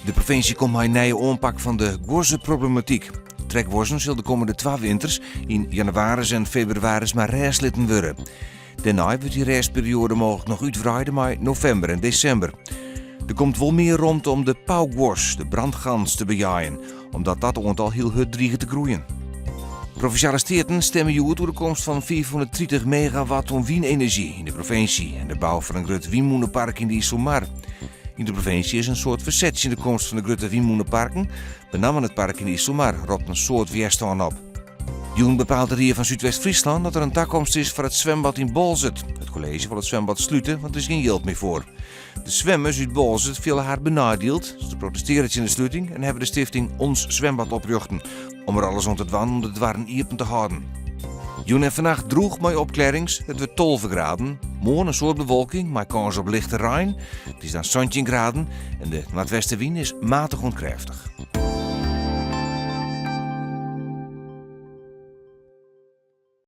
De provinsje komt mei in nije oanpak fan de guozzeproblematyk. Trekguozzen sil de kommende twa winters yn jannewaris en febrewaris mei rêst litten wurde. Dêrnei wurdt dy rêstperioade mooglik noch útwreide mei novimber en desimber. Der komt wol mear romte om de pauguos, de brandgans, te bejeien, omdat dat oantal hiel hurd driget te groeien. Provinsjale Steaten stimme hjoed oer de komst fan 530 megawatt oan wynenerzjy yn de provinsje en de bou fan in grut wynmûnepark yn de Iselmar. Yn de provinsje is in soad ferset tsjin de komst fan de grutte wynmûneparken. Benammen it park yn de Iselmar ropt in soad wjerstân op. Jûn bepaalt de Rie fan Súdwest-Fryslân dat der in takomst is foar it swimbad yn Boalsert. It kolleezje wol it swimbad slute, want der is gjin jild mear foar. De swimmers út Boalsert fiele har beneidield. Se protestearje tsjin de sluting en hawwe de stifting Ons Zwembad oprjochten om der alles oan te dwaan om de doarren iepen te hâlden. Jûn en fannacht drûch mei opklearrings, it wurdt 12 graden. Moarn in soad bewolking mei kâns op lichte rein. It is dan 17 graden en de noardwestewyn is matich oant krêftich.